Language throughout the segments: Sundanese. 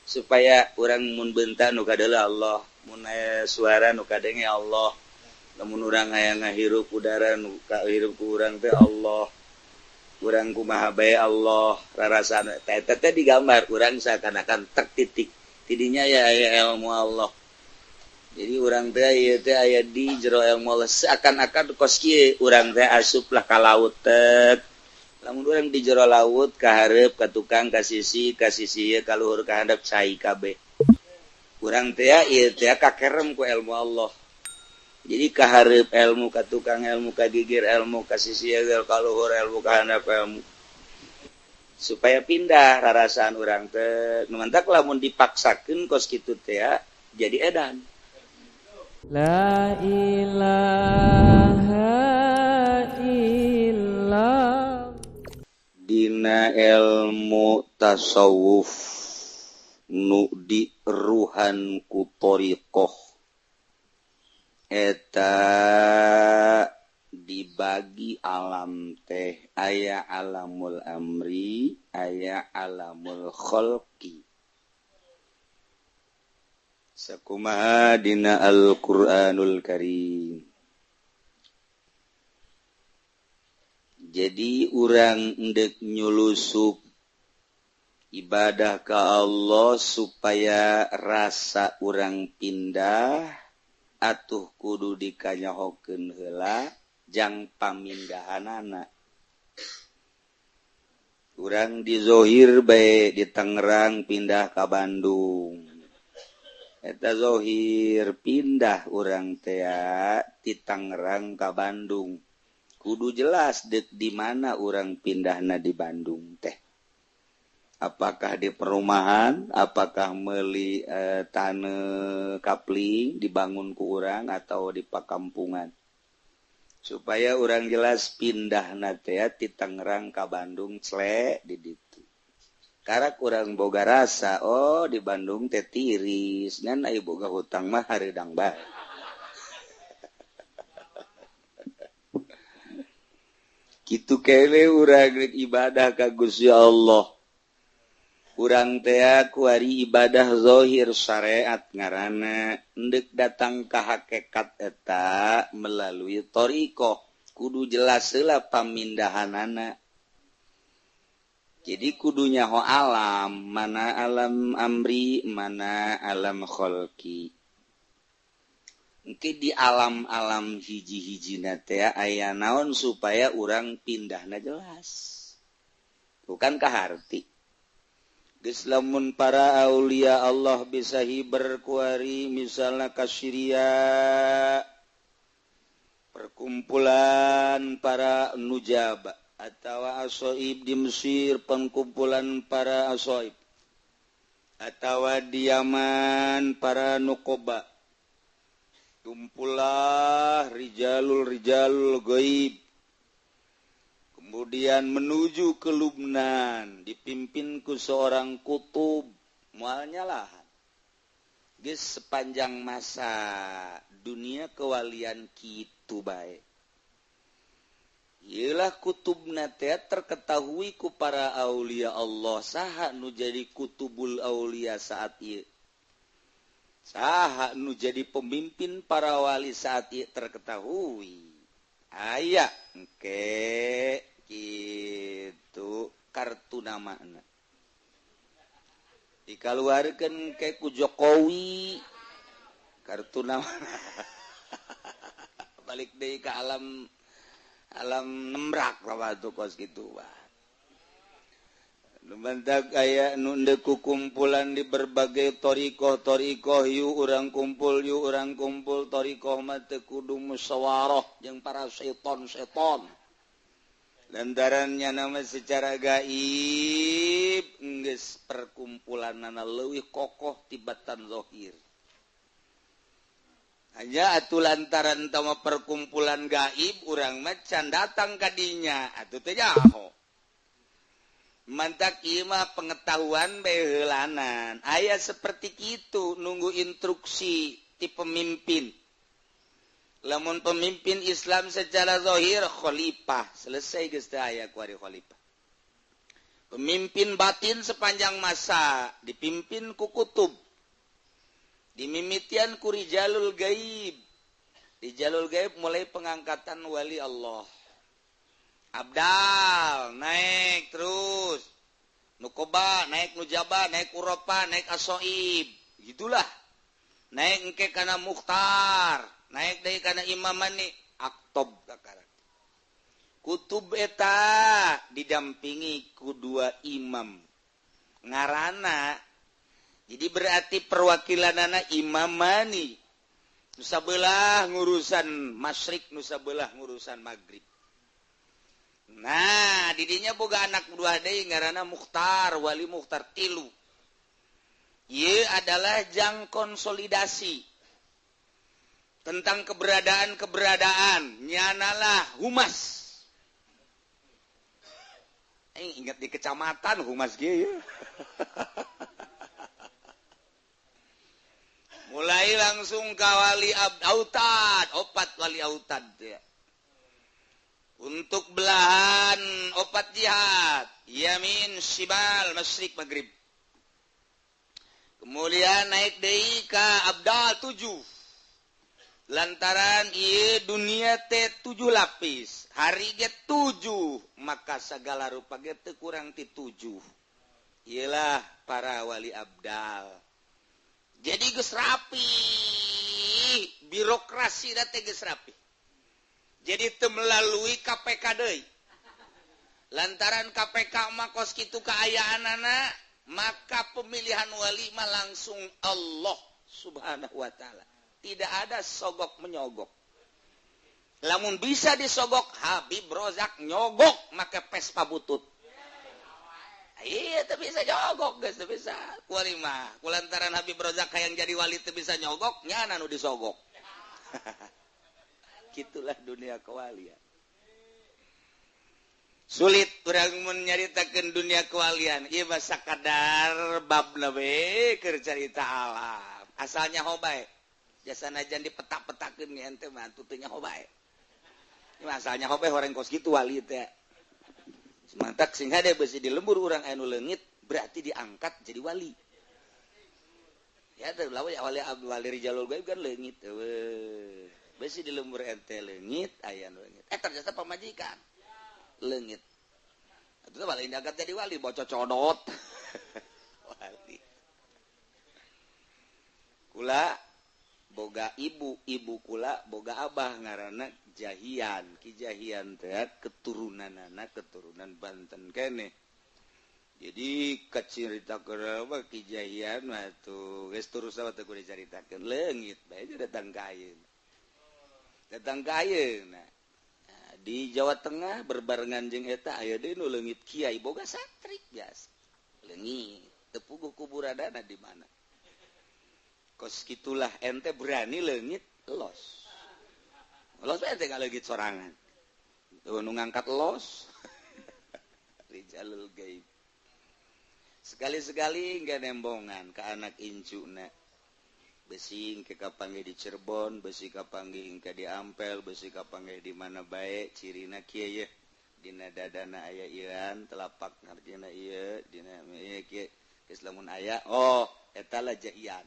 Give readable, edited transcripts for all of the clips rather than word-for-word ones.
Supaya urang mun bentak nu kadeuleu Allah, mun aya suara nu kadenge Allah, lamun urang aya ngahirup udara nu kahirup ku urang teh Allah, urang kumaha bae Allah, rarasaan eta teh digambar urang seakan-akan tek titik tidinya ya aya ilmu Allah. Jadi urang teh ieu teh aya di jero ilmu Allah seakan-akan kos kieu urang teh asuplah ka laut tek. Lamun urang di jero laut ka hareup ka tukang ka sisi ieu ka luhur ka handap cai kabeh. Urang teh ieu teh kakerem ku ilmu Allah. Jadi ka hareup ilmu ka tukang ilmu ka gigir ilmu ka sisi ieu ka luhur ilmu ka handap ilmu. Supaya pindah rarasaan urang teh. Nu mantak lamun dipaksakeun kos kitu teh jadi edan. La ilaha illallah. Dina ilmu tasawuf nu diruhan ku thariqah eta dibagi alam teh aya alamul amri aya alamul khalqi. Sakumaha dina Al-Qur'anul Karim. Jadi urang endek nyulusup ibadah ka Allah supaya rasa urang pindah atuh kudu dikanyahokeun heula jang pamindahanana. Urang di zohir bae di Tangerang pindah ka Bandung. Eta zohir pindah urang teh ti Tangerang ka Bandung. Kudu jelas dek di mana urang pindahna di Bandung teh. Apakah di perumahan, apakah meuli tanah kapling dibangun ku urang atau di pakampungan. Supaya urang jelas pindahna teh ti Tangerang ka Bandung clek di ditu. Karak urang boga rasa, oh di Bandung teh tiris, ngan aya boga hutang mah hareudang bae. Kitu kene urang rek ibadah ka Gusti Allah. Urang teh kuari ibadah zahir syariat ngaranna, endek datang ka hakikat eta melalui thariqah, kudu jelas heula pamindahanana. Jadi kudunya ho alam, mana alam amri, mana alam kholqi. Engke di alam-alam hiji-hijina teh aya naon supaya urang pindahna jelas. Bukan kaharti. Geus lamun para aulia Allah bisa hiber kuari misalna ka Syria, perkumpulan para nujaba atawa asoib di Mesir, pengkumpulan para asoib, atawa di Yaman para nukoba, kumpulah rijalul gaib, kemudian menuju ke Lubnan dipimpin ku seorang kutub, mualnya lah geus sepanjang masa dunia kewalian kitu bae. Iyalah kutubna teh terketahui ku para aulia Allah. Saha nu jadi kutubul aulia saat ieu? Saha nu jadi pemimpin para wali saat ieu terketahui. Aya engke kitu kartu namana. Dikaluarkeun ke ku Jokowi kartu nama. Balik deui ka alam alam nembrak lah tuh kos gitu wah. Lumantak aya nu ndek kumpulan di berbagai thariqah yuk urang kumpul yuk urang kumpul thariqah mah teu kudu musyawarah jeung para seton-seton. Lantarannya nama secara gaib geus perkumpulanana leuwih kokoh tibatan zahir. Hanya atuh lantaran tama perkumpulan gaib urang mah can datang ka dinya atuh teh nyaho. Mantak ieu mah pengetahuan bae heulanan. Aya seperti kitu nunggu instruksi ti pemimpin. Lamun pemimpin Islam secara zahir khalifah, selesai geus teh aya kuari khalifah. Pemimpin batin sepanjang masa dipimpin ku kutub. Dimimitian ku rijalul gaib. Rijalul gaib mulai pengangkatan wali Allah. Abdal naik terus. Nukoba naik nujaba, naik uropa, naik asoib. Gitulah. Naik engke kana mukhtar, naik deui kana imamani aktob kakara. Kutub eta didampingi ku dua imam. Ngarana jadi berarti perwakilanana imamani. Nu sabelah ngurusan masyrik, nu sabelah ngurusan maghrib. Nah, didinya boga anak dua deui ngaranna Mukhtar, wali Mukhtar tilu. Ieu adalah jang konsolidasi tentang keberadaan-keberadaan, nyanalah humas. Ingat di kecamatan humas ge ya. Mulai langsung ka wali autad, opat wali autad ya. Untuk belahan opat jihad, yamin, shibal, masyrik, maghrib. Kemudian naik deui ka abdal 7. Lantaran ieu dunia teh 7 lapis, hari ge 7, maka segala rupa ge teu kurang ti 7. Iyalah para wali abdal. Jadi geus rapi, birokrasi teh geus rapi. Jadi teu melalui KPK deui. Lantaran KPK mah kos kitu kaayaanana, maka pemilihan wali mah langsung Allah Subhanahu wa taala. Tidak ada sogok menyogok. Lamun bisa disogok, Habib Rozak nyogok make Vespa butut. Iya, teu bisa nyogok geus, teu bisa. Ku wali mah, kulantaran Habib Rozak hayang jadi wali teu bisa nyogok, nyana nu disogok. Gitulah dunia kewalian. Sulit urang mun nyaritakeun dunia kewalian. Ieu mah sakadar babna we keur carita alam. Asalnya hobae. Jasa najan dipetak-petakeun ge ente mah teu nyaho bae. Ieu mah asalnya hobae horeng kos kitu wali teh. Semantak sing hade beusi di lembur urang anu leungit berarti diangkat jadi wali. Ya teh lawa ya wali wali rijalul gaib kan leungit eueuh. Beusi di lembur ente leungit aya nu leungit. Ternyata pamajikan leungit. Atuh teh wali diangkat jadi wali bocor codot. Wali. Kula boga ibu, ibu kula boga abah ngaranna Jahian. Ki Jahian teh keturunanana keturunan Banten keneh. Jadi kacerita keur Ki Jahian mah tuh geus terus teh kudu dicaritakeun leungit bae datang ka ayeuna. Datang ka ayeuna. Nah, di Jawa Tengah berbarengan jeung eta aya deui nu leungit kiai boga santri biasa. Leungit teu puguh kuburanana di mana. Kos gitulah ente berani leungit los. Los ente nggak leungit sorangan. Tuh nu ngangkat los. Rijalul gaib. Sekali-sekali enggak nembongan ke anak incuna. Besi ke kapanggih di Cirebon, besi kapanggih ke di Ampel, besi kapanggih di mana bae cirina kieu ye. Dina dadana aya ieuan, telapak ngarjina ieu, dina ieu kieu. Geus lamun aya, oh eta lah jahian.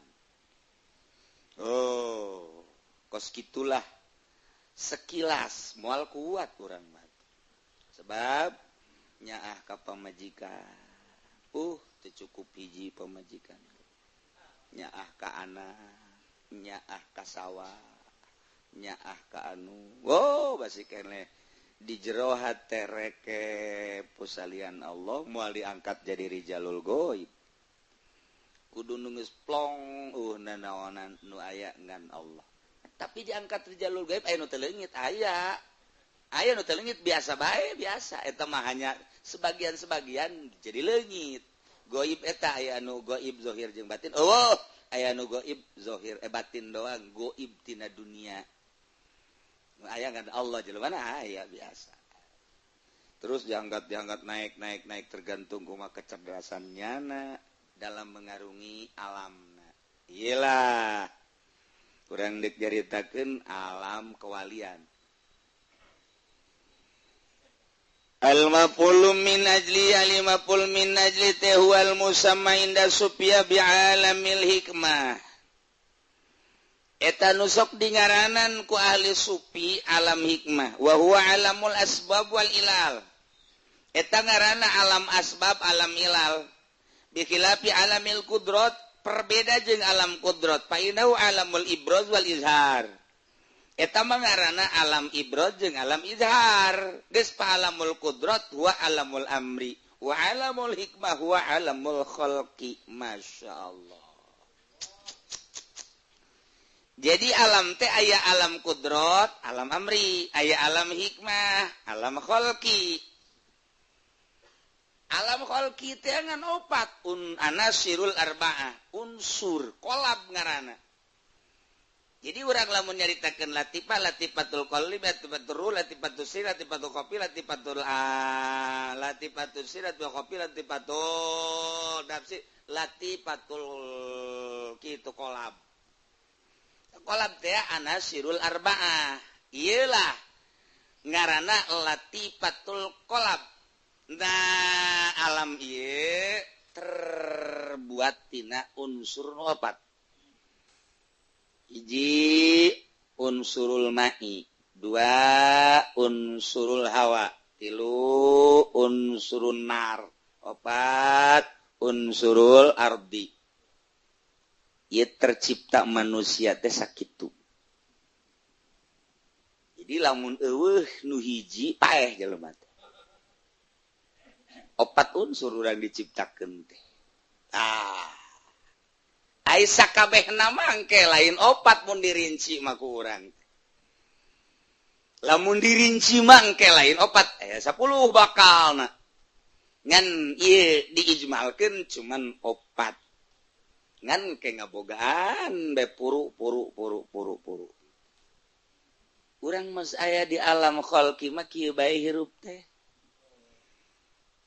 Oh, kos gitulah sekilas moal kuat urang mah. Sebab nyaah ka pamajikan. Teu cukup hiji pamajikan. Nyaah ka anak, nyaah ka sawah, nyaah ka anu. Oh, basi keneh di jero hate reke pusalian Allah moal diangkat jadi rijalul gaib. Kudu nu geus plong nanaonan nu aya ngan Allah. Tapi diangkat rijalul gaib aya nu teu leungit aya. Aya nu teu leungit biasa bae biasa eta mah hanya sebagian-sebagian jadi leungit. Goib eta aya nu goib zahir jeung batin. Eueuh, aya nu goib zahir batin doang, goib tina dunia. Nu aya ngan Allah jelema mana aya biasa. Terus diangkat naik naik naik tergantung kumaha kecerdasan nyana dalam mengarungi alam. Iyalah kurang dek caritakeun alam kewalian. Al-maf'ul min ajli al-maf'ul min ajli teh huwal musamma inda supya bi'alamil hikmah. Eta nu sok dingaranan ku ahli sufi alam hikmah wa huwa alamul asbab wal ilal. Eta ngaranna alam asbab alam ilal. Bi khilafi alamil qudrat, perbeda jeung alam qudrat fa innahu alamul ibraz wal izhar. Eta mah ngaranna alam ibraz jeung alam izhar. Geus pa alamul qudrat wa alamul amri wa alamul hikmah wa alamul khalqi. Masyaallah. Jadi alam teh aya alam kudrat, alam amri, aya alam hikmah, alam khalqi. Alam khalqi teh ngan opat, un anasirul arba'ah, unsur kolab ngaranna. Jadi urang lamun nyaritakeun latifah, latifatul qalbi, latifatul ruh, latifatul sir, latifatul qafi, latifatul a, latifatul sir, latifatul qafi, latifatul nafsi, latifatul kitu kolab. Kolab teh anasirul arba'ah. Iyalah ngaranna latifatul kolab. Nah, alam ieu terbuat tina unsur opat. Hiji unsurul ma'i, dua unsurul hawa, tilu unsurun nar, opat unsurul ardi. Ieu tercipta manusia teh sakitu. Jadi lamun eueuh nu hiji paeh jelema teh. Opat unsur urang diciptakeun teh. Ah. Ai sakabehna mangke lain opat mun dirinci mah ku urang. Lamun dirinci mangke lain opat aya 10 bakalna. Ngan ieu diijmalkeun cuman opat. Ngan ke ngabogaan be puru puru puru puru puru. Urang mas aya di alam khalqi mah kieu bae hirup teh.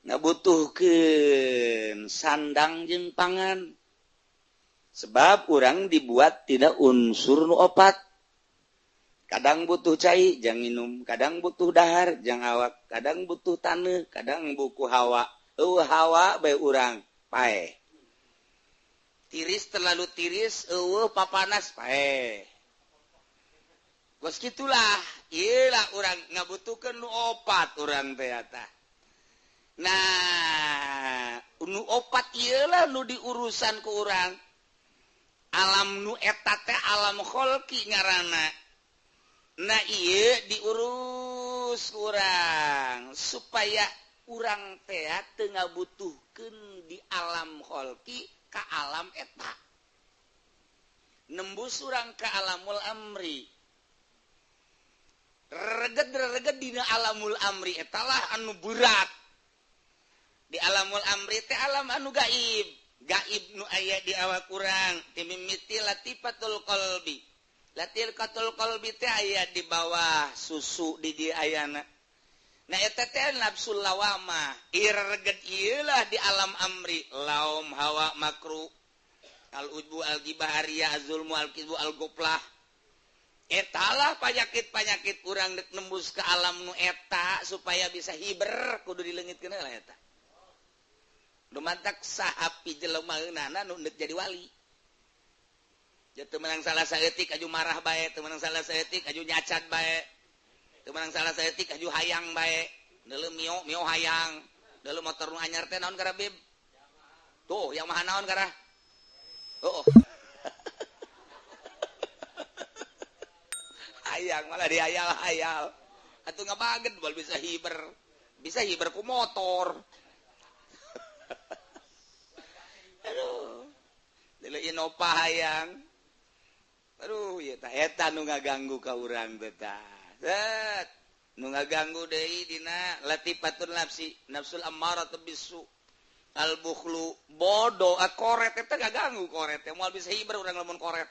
Ngabutuhkeun sandang jeung pangan. Sebab urang dibuat tidak unsur nu opat. Kadang butuh cai jang minum, kadang butuh dahar jang awak, kadang butuh taneuh, kadang buku hawa. Eueuh hawa bae urang paeh. Tiris terlalu tiris, eueuh papanas paeh. Geus kitulah, ieu lah urang ngabutuhkeun nu opat urang teh eta. Nah, nu opat ieu lah nu diurusan ku urang. Alam nu eta teh alam kholqi ngaranna. Nah ieu diurus urang supaya urang teh teu ngabutuhkeun di alam kholqi ka alam eta. Nembus urang ka alamul amri. Reget-reget dina alamul amri etalah anu berat. Di alamul amri teh alam anu gaib. Gaib nu aya di awak urang timimiti latifatul qalbi. Latifatul qalbi teh aya di bawah susu di dieu ayana. Nah eta teh nafsu lawamah. Ieu ieu lah di alam amri, laum hawa makru, al ujbu al ghibah ariya azulmu al kizbu al goplah. Etalah penyakit-penyakit urang dek nembus ke alam nu eta supaya bisa hiber kudu dileungitkeun lah eta. Lumantak sahapi jelema eunana nu deuk jadi wali. Ja teu meunang salah saeutik aju marah bae, teu meunang salah saeutik aju nyacat bae. Teu meunang salah saeutik aju hayang bae. Deuleu mio mio hayang. Deuleu motor nu anyar teh naon karah bib? Tuh, yang maha naon karah? Oh. Hayang malah dihayal-hayal. Atuh ngabagen bal bisa hiber. Bisa hiber ku motor. Aduh. Deuleu Innova hayang. Aduh, ieu tah eta nu ngaganggu ka urang teh tah. Set. Nu ngaganggu deui dina latifatun nafsi, nafsul ammarah bisu. Al bukhlu bodoh, koret eta ngaganggu koret teh moal bisa hiber urang lamun koret.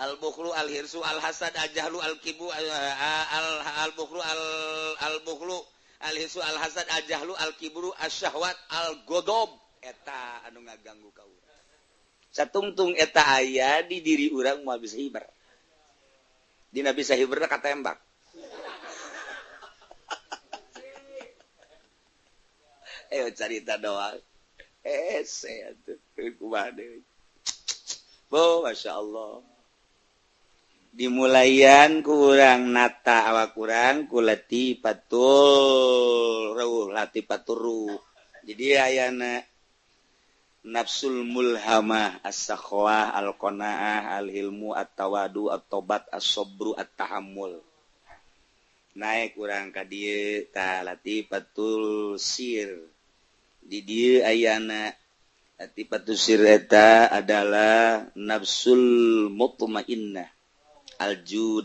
Al bukhlu al hirsu al hasad al jahlu al kibu al bukhlu al bukhlu al hirsu al hasad al jahlu al kibru asyahwat al godob eta anu ngaganggu ka urang. Satungtung eta aya di diri urang moal bisa hiber. Dina bisa hiberna katembak. Ayo carita doang. Hese atuh kumaha deui. Bo, Masya Allah. Dimulayan kurang nata awak kurang kulati patul ruh lati patur. Jadi ayana nafsul mulhamah as-sakhwah al-qanaah al-hilmu at-tawadu at-tobat as-sabru at-tahammul. Naik kurang ka dieu ta latifatul sir. Di dieu ayana latifatul sir eta adalah nafsul mutmainnah al-jud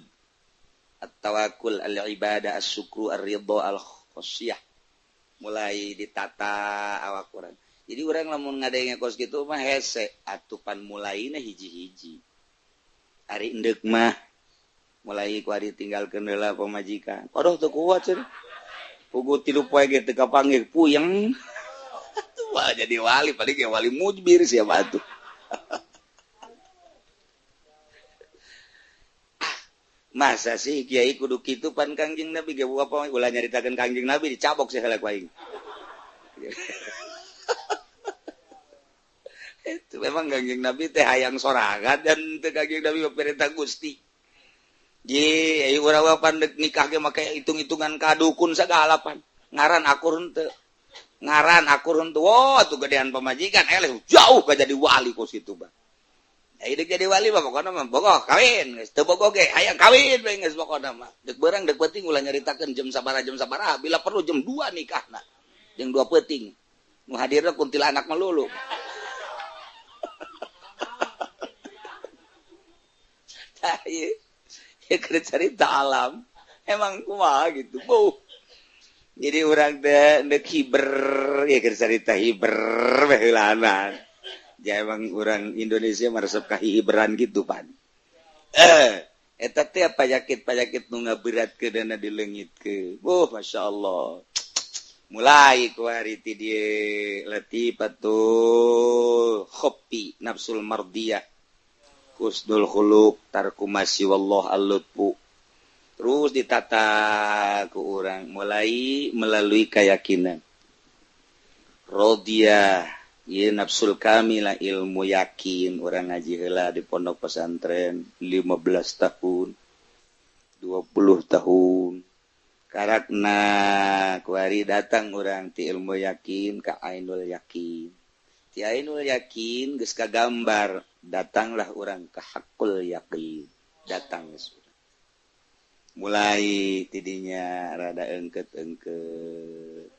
at-tawakkul al-ibadah as-syukru ar-ridha al-khasyah. Mulai ditata awak urang. Jadi urang lamun ngadenge kos kitu mah hese atupan mulaina hiji-hiji. Ari endek mah mulai ku ari tinggalkeun heula pamajikan. Aduh teu kuat cenah. Puguh 3 poe ge teu kapanggih puyeng. Atuh mah jadi wali paling ge wali mujbir siapa atuh. Masa sih kiai kudu kitu pan Kangjeng Nabi ge apa ulah nyaritakeun Kangjeng Nabi dicabok sih heula ku aing. Itu memang Kangjeng Nabi teh hayang sorangan dan teu Kangjeng Nabi perintah Gusti. Ye, ai urang mah pan deuk nikah ge make hitung-hitungan ka dukun sagala pan. Ngaran akur henteu. Ngaran akur henteu. Wah, atuh gedean pamajikan eleh jauh ka jadi wali kos kitu bah. Ai deuk jadi wali mah pokona mah bogoh kawin geus teu bogoh ge hayang kawin we geus pokona mah. Deuk beurang deuk peuting ulah nyaritakeun jam sabaraha bila perlu jam 2 nikahna. Jeung 2 peuting. Nu hadirna kuntilanak melulu. Tah ieu keur carita alam emang kumaha gitu. Buh. Jadi urang teh deuk hiber ya keur carita hiber we heulaanan. Ya emang orang Indonesia meresep ka hiberan gitu pan. Eta teh panyakit-panyakit nu ngaberatkeun dana dileungitkeun. Wuh, Masya Allah. Mulai ku hari ti dieu latifatul khofi nafsul mardiyah husnul khuluq tarku masyi wallah al-lutfu. Terus ditata ku urang mulai melalui keyakinan. Rodiyah ieu nafsul kamilah ilmu yakin urang ngaji heula di pondok pesantren 15 tahun 20 tahun karakna kuari datang urang ti ilmu yakin ka ainul yakin ti ainul yakin geus kagambar datanglah urang ka hakul yakin datang geus mulai tidinya rada engket-engket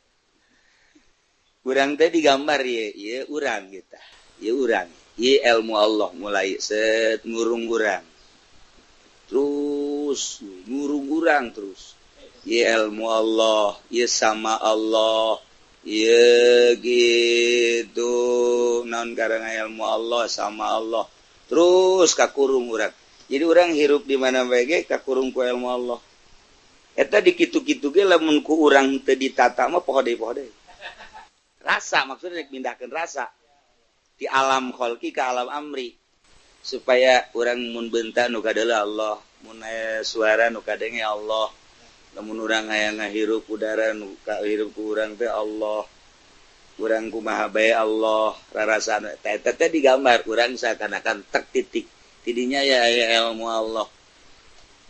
urang teh digambar ye, ye urang kita, ye urang, ye ilmu Allah mulai set ngurung urang, terus ngurung urang terus, ye ilmu Allah, ye sama Allah, ye gitu, naon karena ilmu Allah sama Allah, terus kakurung urang. Jadi urang hirup di mana bae ge kakurung ku ilmu Allah. Eta dikitu-kitu ge lamun ku urang teu ditata mah poho deui poho deui. Rasa maksudnya pindahkan rasa di alam kholqi ke alam amri supaya orang mun bentak nu kadeuleu Allah mun aya suara nu kadenge Allah lamun urang hayang ngahirup udara nu kahirup ku urang teh Allah urang kumaha bae Allah rarasaan eta teh digambar urang seakan-akan tek titik tidinya ya aya ilmu Allah.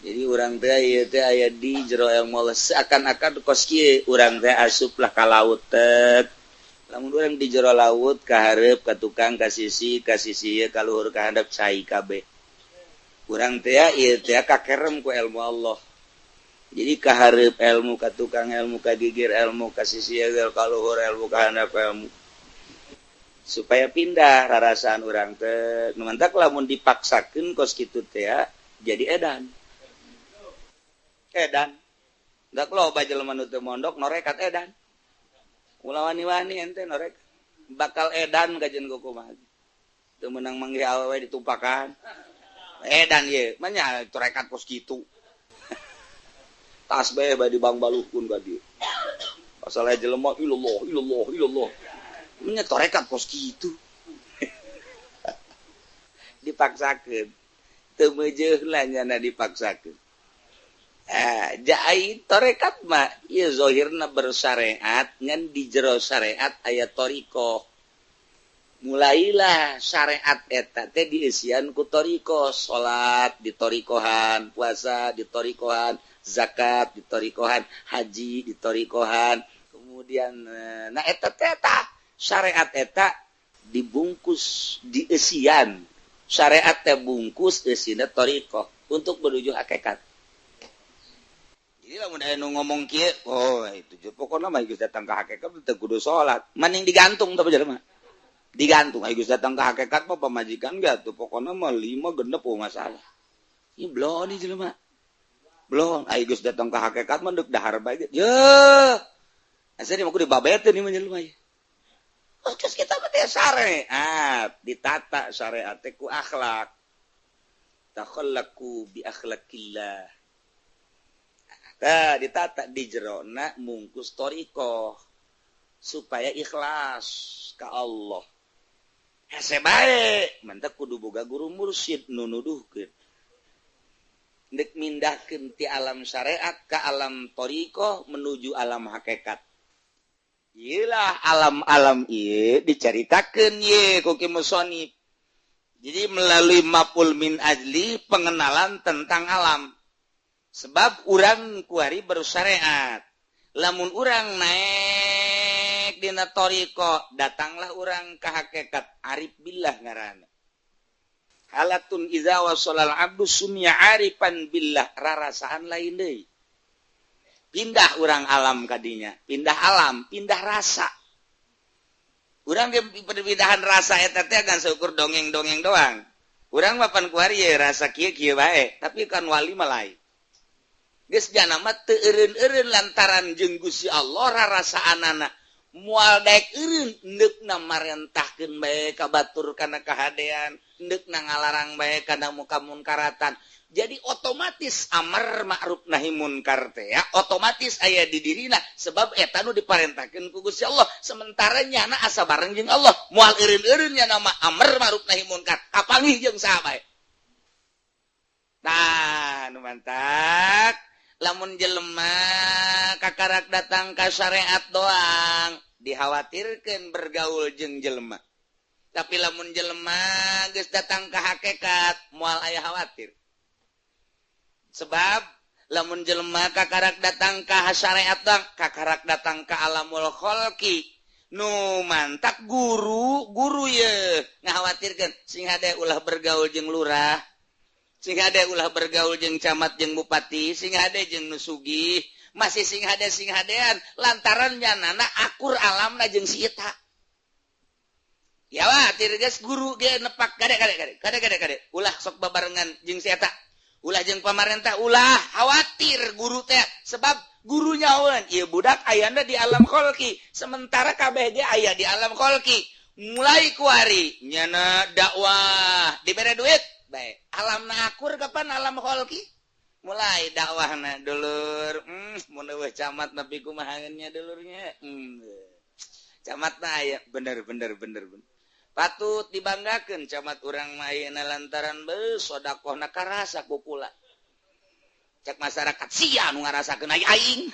Jadi urang teh ieu teh aya di jero ilmu Allah seakan-akan kos kieu urang teh asuplah ka laut tek. Lamun urang di jero laut ka hareup ka tukang ka sisi ieu ka luhur ka handap cai kabeh. Urang teh ieu teh kakerem ku ilmu Allah. Jadi ka hareup ilmu ka tukang ilmu ka gigir ilmu ka sisi ieu ka luhur ilmu ka handap ilmu. Supaya pindah rarasaan urang teh nu mantak lamun dipaksakeun kos kitu teh jadi edan. Edan. Dak loba jelema nu teu mondok norekat edan. Ulah wani-wani ente norek bakal edan kajian kumaha. Teu meunang manggih awewe ditumpakan. Edan ye, mah nya torekat kos kitu. Tasbih bae dibangbaluhkeun ka dieu. Asal aya jelema ilallah ilallah ilallah. Nya torekat kos kitu. Dipaksakeun. Teu meujeuh lah nyana dipaksakeun. Jai tarekat mah ieu zahirna bersyariat ngan di jero syariat aya thariqah. Mulailah syariat eta teh diisian ku thariqah, salat ditorikohan, puasa ditorikohan, zakat ditorikohan, haji ditorikohan. Kemudian nah eta teh syariat eta dibungkus diisian. Syariat teh bungkus eusina thariqah untuk menuju hakikat. Jadi lamun aya nu ngomong kieu, oh itu pokona mah geus datang ka hakikat teu kudu salat. Maning digantung teh jelema. Digantung aya geus datang ka hakikat mah pamajikan ge atuh pokona mah 5 genep oh masalah. Ieu belon ieu jelema. Belon aya geus datang ka hakikat mah deuk dahar bae ge. Yeuh. Asa di mah kudu dibabeteun ieu mah jelema ieu. Oh, terus kita mah teh syariat, ditata syariat teh ku akhlak. Takhallaqu bi akhlaqillah. Tah ditata di jerona mungkus thariqah supaya ikhlas ka Allah. Hese bae, mantak kudu boga guru mursyid nu nuduhkeun. Deuk mindahkeun ti alam syariat ka alam thariqah menuju alam hakikat. Iyalah alam-alam ieu dicaritakeun ye ku Ki Musonif. Jadi melalui maf'ul min ajli pengenalan tentang alam. Sebab urang kuari bersyariat. Lamun urang naik dina thariqah, datanglah urang ka hakikat arif billah ngaranna. Halatun iza wasalal abdu sumya arifan billah, rarasaan lain deui. Pindah urang alam kadinya, pindah alam, pindah rasa. Urang ge perpindahan rasa eta teh kan seukur dongeng-dongeng doang. Urang mah pan kuari ye rasa kieu-kieu bae, tapi kan wali mah lain. Geus jana mah teu eureun-eureun lantaran jeung Gusti Allah rarasaanana. Moal daek eureun neukna marentahkeun bae ka batur kana kahadean, neukna ngalarang bae kana muka munkaratan. Jadi otomatis amar ma'ruf nahi munkar teh ya, otomatis aya di dirina sebab eta nu diparentahkeun ku Gusti Allah. Sementara nyana asa bareng jeung Allah, moal eureun-eureun nyana mah amar ma'ruf nahi munkar, kapanggih jeung saha bae. Tah, nu mantak lamun jelema kakarak datang ka syariat doang dikhawatirkeun bergaul jeung jelema. Tapi lamun jelema geus datang ka hakikat moal aya khawatir. Sebab lamun jelema kakarak datang ka syariat doang, kakarak datang ka alamul kholqi, nu mantak guru ye ngakhawatirkeun sing hade ulah bergaul jeung lurah, sing hade ulah bergaul jeung camat jeung bupati, sing hade jeung nu sugih, masih sing hade sing hadean lantaran nyanana akur alamna jeung si eta. Ya wah, geus guru ge nepak kade kade kade kade kade kade ulah sok babarengan jeung si eta. Ulah jeung pamarentah ulah khawatir guru teh sebab gurunya awan ieu budak ayana di alam kholqi sementara kabeh ge aya di alam kholqi. Mulai kuari nyana dakwah dibere duit bae alamna akur kapan alam kholqi mulai dakwahna dulur mun eueuh camat nepi kumaha nya dulurnya camatna aya bener bener bener bener patut dibanggakeun camat urang mah ayeuna lantaran beuh sodakohna karasa ku kula. Cek masyarakat sia nu ngarasakeun ai aing.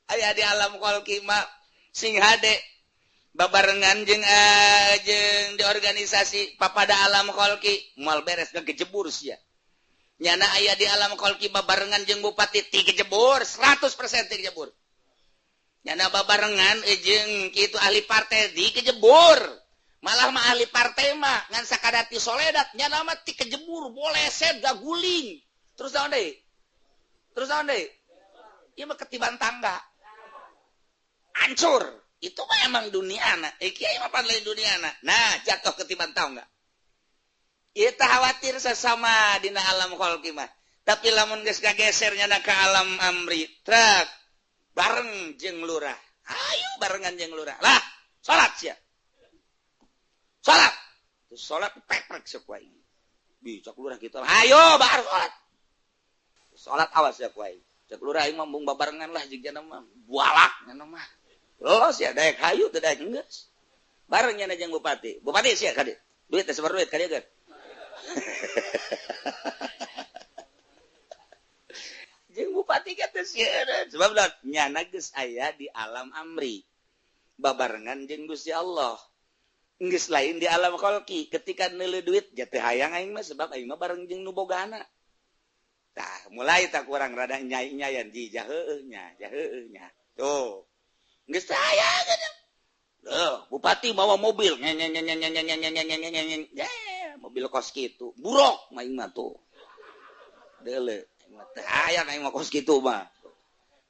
Aya di alam kholqi mah sing hade babarengan jeung jeung di organisasi papada alam kholqi moal beres gejebur sia. Nyana aya di alam kholqi babarengan jeung bupati ti gejebur 100% ti gejebur. Nyana babarengan jeung kitu ahli partai di kejebur. Malah mah ahli partai mah ngan sakadati soledat nyana mah ti kejebur boleset gaguling. Terus naon deui? Terus naon deui? Ieu mah ketiban tangga. Hancur. Itu mah emang duniana. Kiai mah pan lain duniana. Nah, jatuh ketiban tangga. Ieu teh khawatir sesama dina alam kholqi mah. Tapi lamun geus kageser nyana ka alam amri, truk bareng jeung lurah. Ayo barengan jeung lurah. Lah, salat sia. Salat. Terus salat peprek sok wae. Bi cak lurah kitu. Ayo bar salat. Salat awas ya ku aing. Cak lurah aing mah mung babarengan lah jeung jana mah. Bualak nyana mah. Los ya daek hayu teu daek geus. Bareng nyana jeung bupati. Bupati sia ka dieu. Duit teh sabar duit ka dieu geus. Bupati kata sieun sebab nyana geus aya di alam amri babarengan jeung Gusti Allah, geus lain di alam kholqi. Ketika neuleuh duit jatuh hayang aing mah, sebab aing mah bareng jeung nu bogana. Tah, mulai tak kurang rada nyai-nyayan ji jaheueuh nya, jaheueuh nya. Tuh, geus hayang. Loh, bupati bawa mobil ngeng ngeng ngeng ngeng ngeng ngeng ngeng ngeng ngeng, mobil kos kitu buruk aing mah. Tuh, deuleu aing mah teu hayang, aing mah kos kitu mah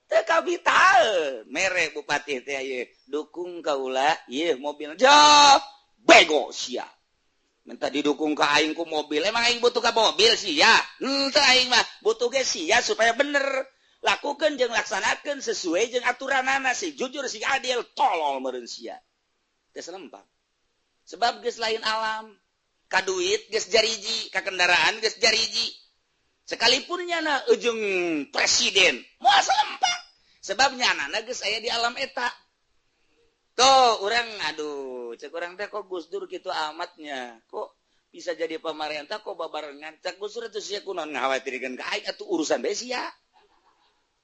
teu kabitaeun. Mere bupati teh ieu dukung kaula ieu mobil. Jauh bego sia, minta didukung ke aing ku mobil. Emang aing butuh ka mobil sia? Henteu, aing mah butuh ge sia supaya bener lakukan jeung laksanakan sesuai jeung aturanana, si jujur, si adil. Tolol meureun sia. Teu selempang, sebab geus lain alam. Ka duit geus jariji, ka kendaraan geus jariji, sekalipun nyana ujung presiden moal selempang, sebab nyana geus aya di alam eta. Tuh urang, aduh, cek urang teh, kok Gus Dur kitu amatnya, kok bisa jadi pemerintah, kok babarengan? Cek Gus Dur itu, sia kunaon ngakhawatirkeun ka aing? Atuh urusan bae sia.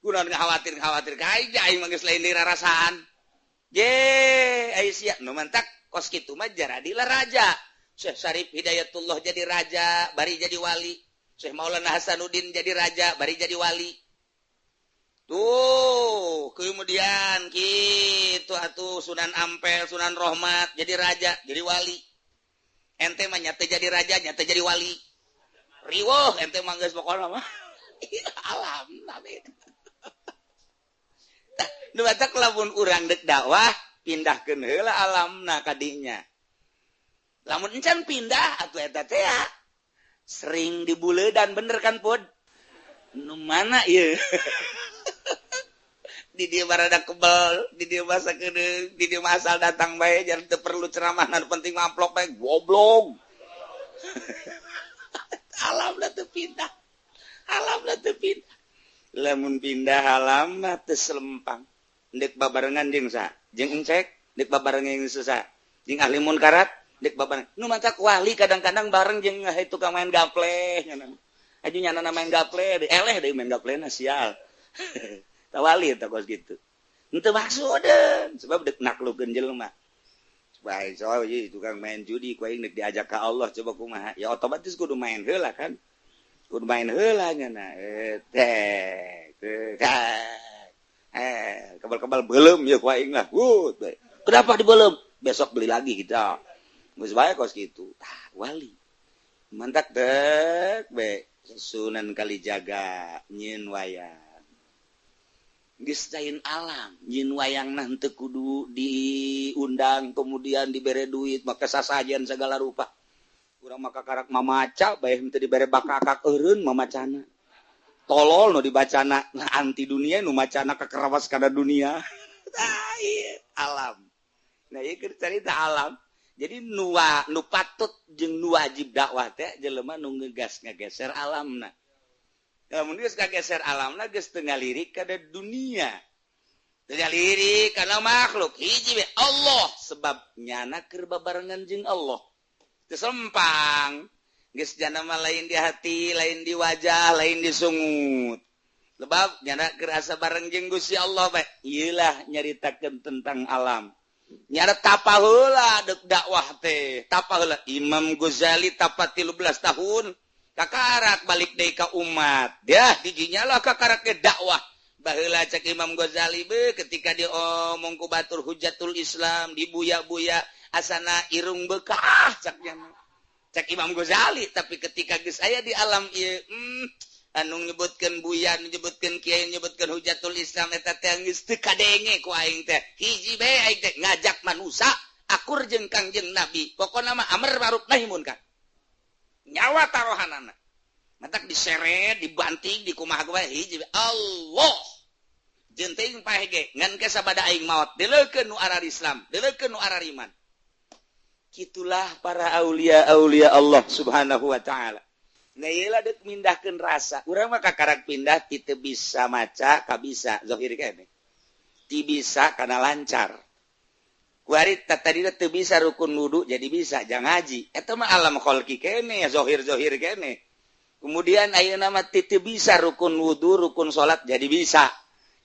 Kunaon ngakhawatir khawatir ka aing? Aing mah geus lain dirarasaan ye. Ai sia nu mantak kos kitu mah jaradilah raja. Syekh Syarif Hidayatullah jadi raja bari jadi wali, Syekh Maulana Hasanuddin jadi raja bari jadi wali. Tuh, kemudian gitu atuh Sunan Ampel, Sunan Rohmat jadi raja, jadi wali. Ente mah nyata jadi raja, nyata jadi wali. Riweuh ente mah, geus pokona mah. Alam nabi. Nu batak lamun urang dek dakwah, pindahkeun heula alamna kadinya. Lamun encan pindah atuh eta teh sering dibuledan, bener kan, Pud? Nu mana ieu? Di dia barada kebel, di dia masa kene, di dia asal datang bae, jangan teu perlu ceramah, nu penting amplop bae, goblok. Alam lah teu pindah. Alam lah teu pindah. Lamun pindah alam mah teu selempang. Ndek babarengan jeung sa, jeung encek, ndek babarengan jeung susah. Jeung ahli munkarat, ndek babarengan. Nu matak wali kadang-kadang bareng jeung tukang main gaple nya. Aju nyana main gaple, eleh deui main gaple na sial. Tawali eta kos gitu. Henteu maksud, sebab dek naklukeun jelema. Baik, so ieu tukang main judi ku aing dek diajak ka Allah, coba kumaha? Ya otomatis kudu main heula kan. Kudu main heula nya na. Teh, teh. Kebal-kebal belum ya ku aing lah. Wut, kenapa dibelum? Besok beli lagi kita. Geus bae kos kitu. Tah, wali. Mantak dek be Sunan Kalijaga nyieun wayang. Geus lain alam, nyieun wayang nah henteu kudu diundang kemudian dibere duit maka sasajen segala rupa. Urang maka karak mamaca bae henteu dibere bakakak eureun mamacana. Tolol nu dibacana, nah, anti dunia nu macana kekerawas kana dunia. Tah, ieu alam. Nah, ieu keur carita alam. Jadi nu patut jeung nu wajib dakwah teh jelema nu ngegas ngageser alamna. Lamun geus kageser alamna, geus teu ngalirik kana dunia. Teu ngalirik kana makhluk. Hiji we, Allah, sebab nyana keur babarengan jeung Allah. Teu sempang. Geus jana mah lain di hati, lain di wajah, lain di sungut. Sebab nyana keur asa bareng jeung Gusti Allah bae. Ieu lah nyaritakeun tentang alam. Nyana tapa heula deuk dakwah teh. Tapa heula Imam Ghazali tapa 13 tahun. Kakarak balik deui ka umat. Dah didinya lah kakarak ke dakwah. Baheula cek Imam Ghazali be ketika diomong ku batur Hujatul Islam, dibuya-buya asana irung bekah caknya. Cek Imam Ghazali, tapi ketika geus aya di alam ieu, anu nyebutkeun buya, nyebutkeun kiai, nyebutkeun Hujatul Islam eta teh geus teu kadenge ku aing teh. Hiji bae aing teh ngajak manusia akur jeung Kangjeng Nabi. Pokona mah amar ma'ruf nahi munkar. Nyawa taruhanana. Matak diseret, dibanting, dikumaha bae, hiji bae Allah. Jeung teuing paeh ge ngan ke sabada aing maot deuleukeun nu arar Islam, deuleukeun nu arar iman. Gitulah para aulia-aulia Allah Subhanahu wa taala. Nah, ieu lah deuk mindahkeun rasa. Urang mah kakarak pindah ti teu bisa maca ka bisa zahir kene. Ti bisa kana lancar. Kuari tadi teu bisa rukun wudu jadi bisa jang ngaji. Eta mah alam kholqi kene, zahir-zahir kene. Kemudian ayeuna mah teu bisa rukun wudu, rukun salat jadi bisa.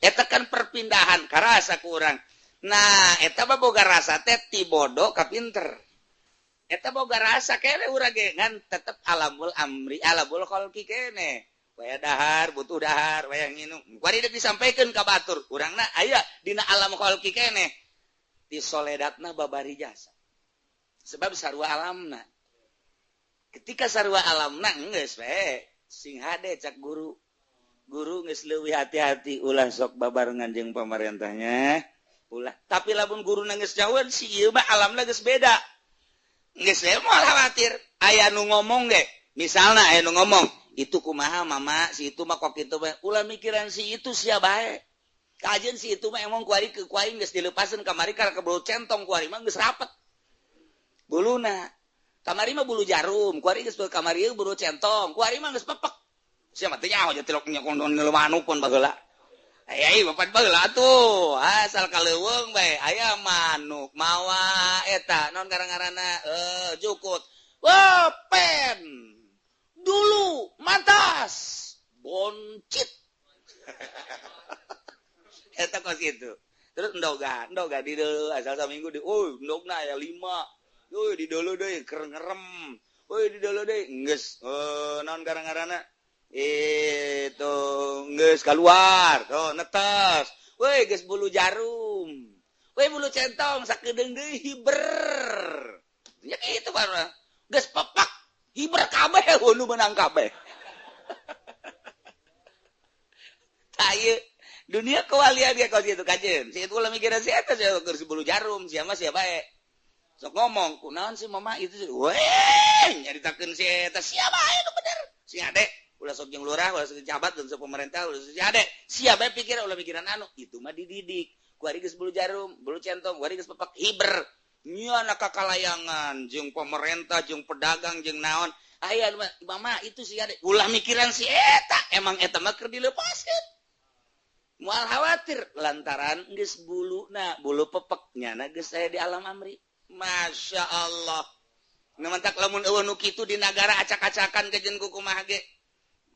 Eta kan perpindahan karasa ku urang. Nah, eta mah boga rasa teh ti bodoh ka pinter. Eta boga rasa kene urang ge ngan tetep alamul amri, alamul khalqi kene. Waya dahar, butuh dahar, waya nginum. Kuari deuk disampaikeun ka batur, urangna aya dina alam khalqi kene. Ti soledatna babari jasa. Sebab sarua alamna. Ketika sarua alamna geus we, sing hade cak guru. Guru geus leuwih hati-hati ulah sok babarengan jeung pamarentahnya. Ulah. Tapi lamun guru geus jauhan si ieu mah alamna geus beda. Geus we moal khawatir. Aya nu ngomong ge, misalna aya nu ngomong, itu kumaha mama, si itu mah kok kitu bae. Ulah mikiran si itu sia bae. Kajeun si itu mah emang kuari ke kuaing geus dileupaseun kamari kana kebulu centong kuari mah geus rapet. Buluna. Kamari mah bulu jarum, kuari geus kamari bulu centong, kuari mah geus pepek. Sia mah teu nyaho nya tilok nya kondon manuk pun baheula. Aya ieu bapak baheula atuh, asal ka leuweung bae aya manuk mawa eta naon ngaran-ngaranna jukut. Wah, pen. Dulu mantas boncit. Eta kos kitu. Terus endoga, endoga di deuleu asal saminggu di euy endogna aya 5. Euy di deuleu deui keur ngerem. Euy di deuleu deui geus naon ngaran-ngaranna? Itu geus keluar, tuh netes. Woi geus bulu jarum. Woi bulu centong sakedeung deui hiber. Ya kitu baru. Geus pepak hiber kabeh nu meunang kabeh. Tah ieu dunia kewalian ge kos kitu kajeun. Si itu ulah mikiran si eta sia keur bulu jarum sia mah sia bae. Sok ngomong kunaon sih mama itu sih. Weh nyaritakeun si eta sia bae nu bener. Si ade ulah sok jeung lurah, ulah sok jabat, dan sok pemerintah, ulah sok si ade. Sia bae pikir ulah mikiran anu, itu mah dididik. Kuari geus bulu jarum, bulu centong, kuari geus pepak hiber. Nya kakalayangan jeung pemerintah, jeung pedagang, jeung naon. Aya mama itu si ade. Ulah mikiran si eta, emang eta mah keur dileupaskeun. Moal khawatir lantaran geus buluna, bulu pepek nyana geus aya di alam amri. Masya Allah. Ngementak lamun eueuh nu kitu di nagara acak-acakan kajeun ku kumaha ge.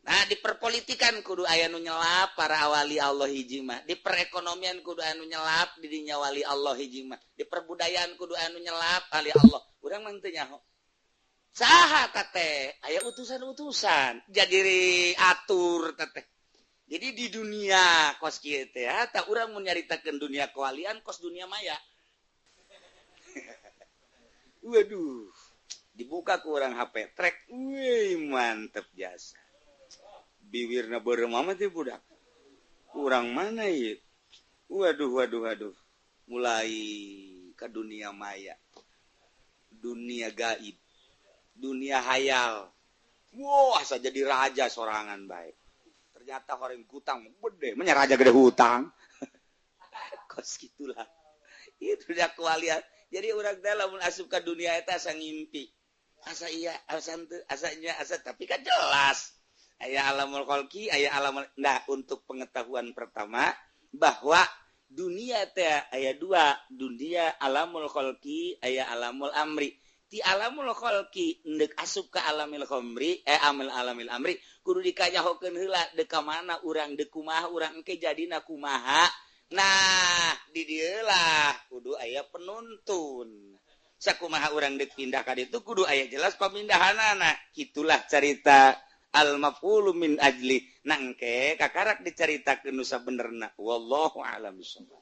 Nah, di perpolitikan kudu aya nu nyelap para awali Allah hiji mah. Di perekonomian kudu aya nu nyelap di dinya wali Allah hiji mah. Di perbudayaan kudu aya nu nyelap wali Allah. Urang mah teu nyaho. Saha teh? Aya utusan-utusan jadi atur teh. Jadi di dunia kos kieu teh tah urang mun nyaritakeun dunia kewalian kos dunia maya. Waduh, dibuka ku urang HP trek, wih mantep jasa. Biwirna beureum amat teh budak. Urang mana ieu? Waduh waduh waduh. Mulai ke dunia maya. Dunia gaib. Dunia hayal. Wah, asa jadi raja sorangan bae. Ternyata orang hutang gede, menya raja gede hutang. Kos gitulah. Itu dah kewalian. Jadi urang teh lamun asup ka dunia eta asa ngimpi. Asa iya, asa henteu, asa nya, asa tapi kan jelas. Aya alamul khalqi, aya alamul. Nah, untuk pengetahuan pertama bahwa dunia teh aya dua, dunia alamul khalqi, aya alamul amri. Ti alamul khalqi endek asup ka alamil khamri, amil alamil amri, kudu dikanyahokeun heula deuk ka mana urang, deuk kumaha urang engke jadina kumaha. Nah, di dieu lah kudu aya penuntun. Sakumaha urang deuk pindah ka ditu kudu aya jelas pamindahanana. Kitulah carita al-maf'ulu min ajli. Nangke kakarak dicaritakeun nu sabenerna. Wallahu a'lam bishawab.